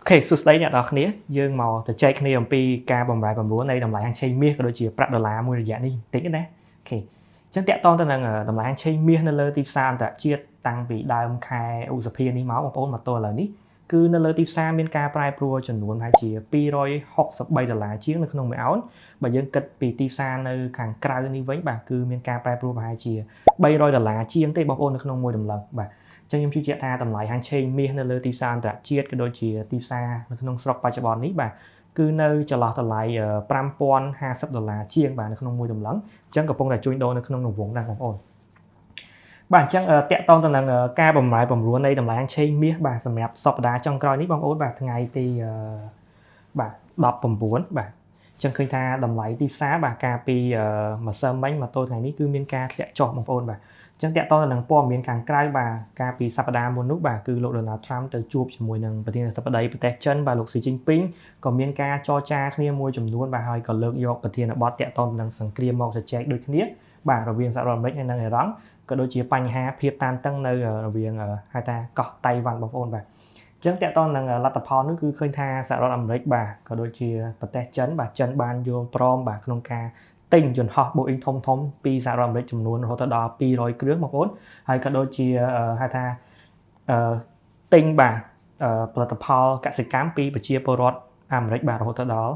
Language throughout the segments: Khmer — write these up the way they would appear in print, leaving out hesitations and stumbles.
OK សួស្តីអ្នកទាំងអស់គ្នាយើងមកទៅចែកគ្នាអំពីការបំរែបំរួលនៃតម្លៃហាងឆេងមាសក៏ដូចជាប្រាក់ដុល្លារមួយរយៈនេះបន្តិចណា OK អញ្ចឹងតាក់ទងទៅនឹងតម្លៃហាងឆេងមាសនៅលើទីផ្សារអន្តរជាតិតាំងពីដើមខែឧសភានេះមកបងប្អូនមកទល់ឥឡូវនេះគឺនៅលើទីផ្សារមានការប្រែប្រួលចំនួនប្រហែលជា263ដុល្លារជាងនៅក្នុងមួយអោនបើយើងគិតពីទីផ្សារនៅខាងក្រៅនេះវិញបាទគឺមានការប្រែប្រួលប្រហែលជា300ដុល្លារជាងទេបងប្អូននៅក្នុងមួយតម្លឹងបាទអញ្ចឹងខ្ញុំជឿជាក់ថាតម្លៃហាងឆេងមាសនៅលើទីផ្សារអន្តរជាតិក៏ដូចជាទីផ្សារនៅក្នុងស្រុកបច្ចុប្បន្ននេះបាទគឺនៅចន្លោះតម្លៃ5050ដុល្លារជាងបាទនៅក្នុងមួយតម្លឹងអញ្ចឹងកំពុងតែជួញដូរនៅក្នុងរង្វង់ដែរបងប្អូនបាទអញ្ចឹងតាក់ទងទៅនឹងការបំរែបំរួលនៃតម្លៃហាងឆេងមាសបាទសម្រាប់សប្តាហ៍ចុងក្រោយនេះបងប្អូនបាទថ្ងៃទីបាទ19បាទអញ្ចឹងឃើញថាតម្លៃទីផ្សារបាទកាលពីម្សិលមិញមកទល់ថ្ងៃនេះគឺមានការធ្លាក់ចុះបងប្អូនបាទអញ្ចឹងតាក់ទងទៅនឹងព័ត៌មានខាងក្រៅបាទកាលពីសប្តាហ៍មុននោះបាទគឺលោកដូណាល់ត្រាំទៅជួបជាមួយនឹងប្រធានាធិបតីប្រទេសចិនបាទលោកស៊ីជីនពីងក៏មានការចរចាគ្នាមួយចំនួនបាទហើយក៏លើកយកប្រធានបទតាក់ទងទៅនឹងសង្គ្រាមមកជជែកដូចគ្នាបាទរវាងសហរដ្ឋអាមេរិកនិងអ៊ីរ៉ង់ក៏ដូចជាបញ្ហាភាពតានតឹងនៅរវាងហៅថាកោះតៃវ៉ាន់បងប្អូនបាទអញ្ចឹងតាក់ទងនឹងលទ្ធផលនោះគឺឃើញថាសហរដ្ឋអាមេរិកបាទក៏ដូចជាប្រទេសចិនបាទចិនបានយល់ព្រមបាទក្នុងការទិញយន្តហោះ Boeing ធំធំពីសហរដ្ឋអាមេរិកចំនួនរហូតដល់200គ្រឿងបងប្អូនហើយក៏ដូចជាហៅថាទិញបាទផលិតផលកសិកម្មពីប្រជាពលរដ្ឋអាមេរិកបាទរហូតដល់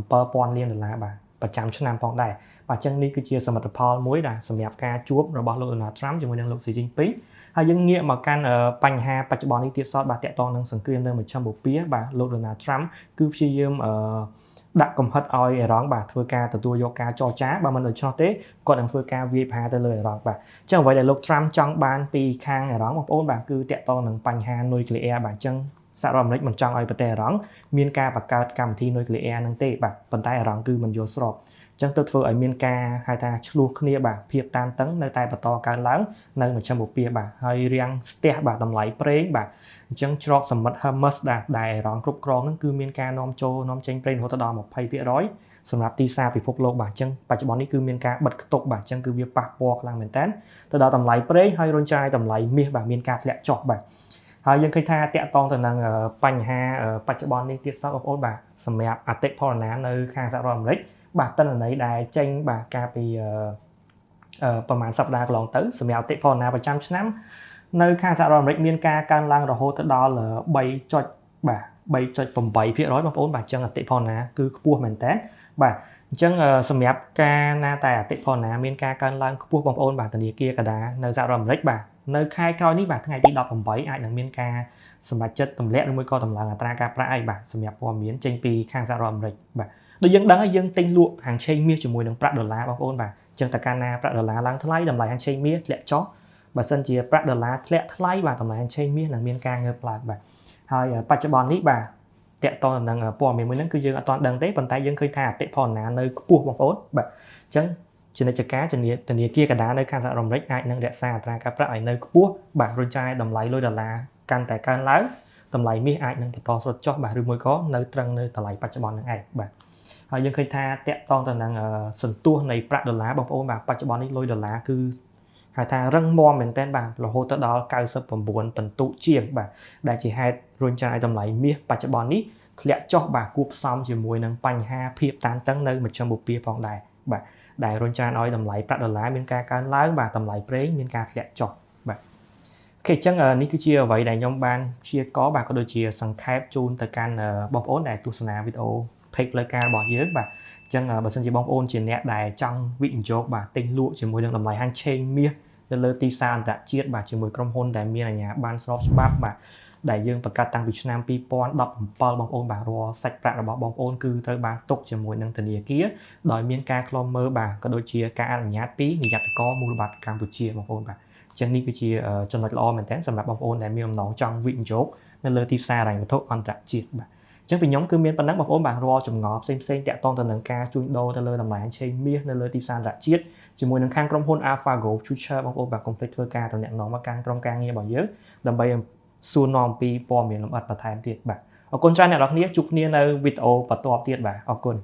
17,000លានដុល្លារបាទប្រចាំឆ្នាំផងដែរបាទអញ្ចឹងនេះគឺជាសមិទ្ធផលមួយដែលសម្រាប់ការជួបរបស់លោក Donald Trump ជាមួយនឹងលោក Xi Jinping ហើយយើងងាកមកកាន់បញ្ហាបច្ចុប្បន្ននេះទៀតសោតបាទតាក់ទងនឹងសង្គ្រាមនៅមជ្ឈិមបូព៌ាបាទលោក Donald Trump គឺព្យាយាមដាក់កំហិតឲ្យអ៊ីរ៉ង់បាទធ្វើការទទួលយកការចរចាបើមិនដូច្នោះទេគាត់នឹងធ្វើការវាយប្រហារទៅលើអ៊ីរ៉ង់បាទអញ្ចឹងអ្វីដែលលោក Trump ចង់បានពីខាងអ៊ីរ៉ង់បងប្អូនបាទគឺតាក់ទងនឹងបញ្ហានុយក្លេអ៊ែរបាទអញ្ចឹងសហរដ្ឋអាមេរិកមិនចង់ឲ្យប្រទេសអ៊ីរ៉ង់មានការបង្កើតកម្មវិធីនុយក្លេអ៊ែរហ្នឹងទេបាទប៉ុន្តែអ៊ីរ៉ង់គឺមិនយល់ស្របចឹងទៅធ្វើឲ្យមានការហៅថាឆ្លោះគ្នាបាទភាពតានតឹងនៅតែបន្តកើនឡើងនៅមជ្ឈិមបូព៌ាបាទហើយរាំងស្ទះបាទតម្លៃប្រេងបាទអញ្ចឹងច្រកសមុទ្រ Hormuz ដែលអ៊ីរ៉ង់គ្រប់គ្រងនឹងគឺមានការនាំចូលនាំចេញប្រេងរហូតដល់20%សម្រាប់ទីផ្សារពិភពលោកបាទអញ្ចឹងបច្ចុប្បន្ននេះគឺមានការបិទខ្ទប់បាទអញ្ចឹងគឺវាប៉ះពាល់ខ្លាំងមែនតើទៅដល់តម្លៃប្រេងហើយរុញច្រាយតម្លៃមាសបាទមានការធ្លាក់ចុះបាទហើយយើងឃើញថាតាក់ទងទៅនឹងបញ្ហាបច្ចុប្បន្ននេះទៀតសោតបងប្អូនបាទសម្រាប់អតិផរណានៅខាងសហរដ្ឋអាមេរិកបាទទិន្នន័យដែលចេញបាទកាលពីប្រហែលសប្តាហ៍កន្លងទៅសម្រាប់អតិផរណាប្រចាំឆ្នាំនៅខាងសហរដ្ឋអាមេរិកមានការកើនឡើងរហូតទៅដល់3ចុចបាទ3.8%បងប្អូនបាទអញ្ចឹងអតិផរណាគឺខ្ពស់មែនតើបាទអញ្ចឹងសម្រាប់ការណាតែអតិផរណាមានការកើនឡើងខ្ពស់បងប្អូនបាទធនាគារកដានៅសហរដ្ឋអាមេរិកបាទនៅខែក្រោយនេះបាទថ្ងៃទី18អាចនឹងមានការសម្រេចចិត្តទម្លាក់ឬមួយក៏តម្លើងអត្រាការប្រាក់អីបាទសម្រាប់ព័ត៌មានចេញពីខាងសហរដ្ឋអាមេរិកបាទដូចយើងដឹងហើយយើងទិញលក់ហាងឆេងមាសជាមួយនឹងប្រាក់ដុល្លារបងប្អូនបាទអញ្ចឹងតើកាលណាប្រាក់ដុល្លារឡើងថ្លៃតម្លៃហាងឆេងមាសធ្លាក់ចុះបើសិនជាប្រាក់ដុល្លារធ្លាក់ថ្លៃបាទតម្លៃហាងឆេងមាសនឹងមានការងើបឡើងបាទហើយបច្ចុប្បន្ននេះបាទតាក់ទងនឹងព័ត៌មានមួយហ្នឹងគឺយើងអត់ទាន់ដឹងទេប៉ុន្តែយើងឃើញថាអតិផរណានៅខ្ពស់បងប្អូនបាទអញ្ចឹងជានិច្ចការជំនាធនាគារកណ្ដាលនៅខាងសហរដ្ឋអាមេរិកអាចនឹងរក្សាអត្រាការប្រាក់ឲ្យនៅខ្ពស់បាទរុញច្រាយតម្លៃលុយដុល្លារកាន់តែកើនឡើងតម្លៃមាសអាចនឹងបន្តស្រុតចុះបាទឬមួយក៏នៅត្រឹងនៅតម្លៃបច្ចុប្បន្នហ្នឹងឯងបាទហើយយើងឃើញថាតាក់ទងទៅនឹងសន្ទុះនៃប្រាក់ដុល្លារបងប្អូនបាទបច្ចុប្បន្ននេះលុយដុល្លារគឺហៅថារឹងមាំមែនទែនបាទរហូតទៅដល់99ពិន្ទុជាងបាទដែលជាហេតុរុញច្រាយតម្លៃមាសបច្ចុប្បន្ននេះធ្លាក់ចុះបាទគួបផ្សំជាមួយនឹងបញ្ហាភាពតានតឹងនៅមជ្ឈិមបូព៌ាផងដែរបាទដែលរុញច្រានឲ្យតម្លៃប្រាក់ដុល្លារមានការកើនឡើងបាទតម្លៃប្រេងមានការធ្លាក់ចុះបាទ OK អញ្ចឹងនេះគឺជាអ្វីដែលខ្ញុំបានព្យាករបាទក៏ដូចជាសង្ខេបជូនទៅកាន់បងប្អូនដែលទស្សនាវីដេអូ page ផ្លូវការរបស់យើងបាទអញ្ចឹងបើសិនជាបងប្អូនជាអ្នកដែលចង់វិនិយោគបាទទិញលក់ជាមួយនឹងតម្លៃហាងឆេងមាសនៅលើទីផ្សារអន្តរជាតិបាទជាមួយក្រុមហ៊ុនដែលមានអាជ្ញាប័ណ្ណស្របច្បាប់បាទដែលយើងបង្កើតតាំងពីឆ្នាំ2017បងប្អូនបាទរាល់សាច់ប្រាក់របស់បងប្អូនគឺត្រូវបានទុកជាមួយនឹងធនាគារដោយមានការឃ្លាំមើលបាទក៏ដូចជាការអនុញ្ញាតពីនិយ័តករមូលបត្រកម្ពុជាបងប្អូនបាទអញ្ចឹងនេះគឺជាចំណុចល្អមែនទែនសម្រាប់បងប្អូនដែលមានបំណងចង់វិនិយោគនៅលើទីផ្សារហិរញ្ញវត្ថុអន្តរជាតិបាទអញ្ចឹងពីខ្ញុំគឺមានប៉ុណ្ណឹងបងប្អូនបាទរាល់ចម្ងល់ផ្សេងផ្សេងតាក់ទងទៅនឹងការជួញដូរទៅលើតម្លៃឆេងមាសនៅលើទីផ្សារអន្តរជាតិជាមួយនឹងខាងក្រុមហ៊ុន AlphaGo Future បងប្អូនបាទកុំភ្លេចធ្វើការតំណែងមកកាន់ក្រុមការងាររបស់យើងដើម្បីសួរនាំពីព័ត៌មានលម្អិតបន្ថែមទៀតបាទអរគុណច្រើនអ្នកទាំងអស់គ្នាជួបគ្នានៅវីដេអូបន្ទាប់ទៀតបាទអរគុណ។